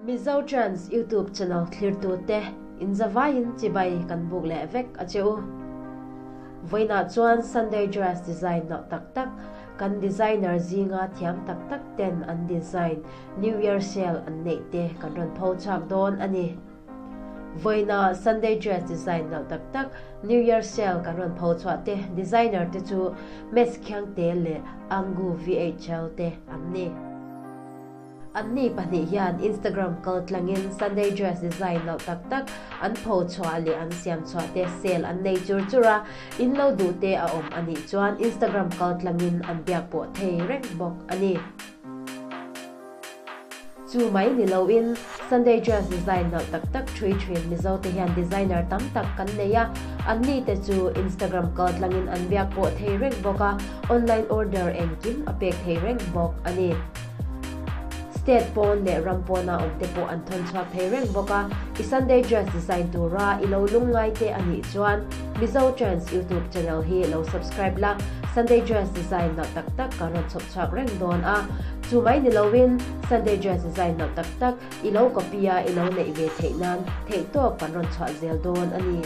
Mizo Trends YouTube channel thlirtute inzavaiin chibai kan buk leh vek a che u. Vawiinah chuan Sunday dress design nalh tak tak kan designer zinga thiam tak tak ten an design New Year sale an neih te kan rawn pho chhuak dawn a ni. Vawiina Sunday dress design nalh tak tak New Year sale kan rawn pho chhuah te designer te chu Mess Khiangte leh Angu VHL te an ni. Anni pahnih hian Instagram kal tlangin Sunday dress design nalh tak tak an pho chhuah leh an siam chhuah te sale an nei chur chur a, in lo duh te a awm a nih chuan Instagram kal tlangin an biak pawh thei reng bawk a ni. Chu mai ni loin Sunday dress design nalh tak tak thui thin Mizo te hian designer tam tak kan nei a, anni te chu Instagram kal tlangin an biak pawh thei reng bawk a, online order engkim a pek thei reng bawk a ni. State pawn leh ram pawna awm te pawh an thawn chhuak thei reng bawk a, i Sunday dress design tura i lo lungngai te a nih chuan Mizo Trends YouTube channel hi lo subscribe la, Sunday dress design nalh tak tak kan rawn chhawp chhuak reng dawn a, chu mai ni loin Sunday dress design nalh tak tak i lo copy a i lo neih ve theih nan theihtawp kan rawn chhuah zel dawn a ni.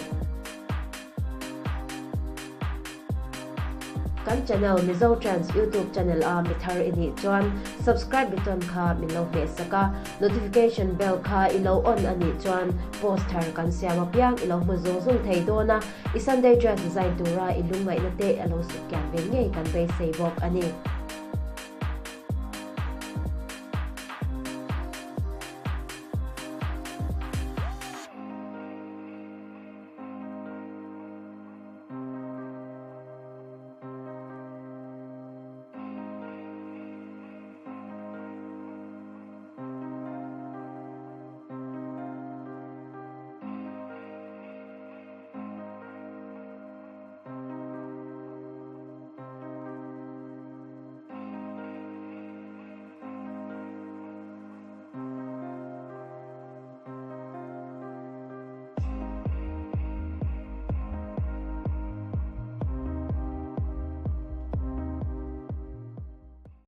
Kan channel Mizo Trends YouTube channel a mi thar i nih chuan subscribe button kha min lo hmeh sak a, notification bell kha i lo on a nih chuan post thar kan siam apiang i lo hmu zung zung thei dawn a, i Sunday dress design tura i lungngaihna te a lo sut kian ve ngei kan beisei bawk a ni.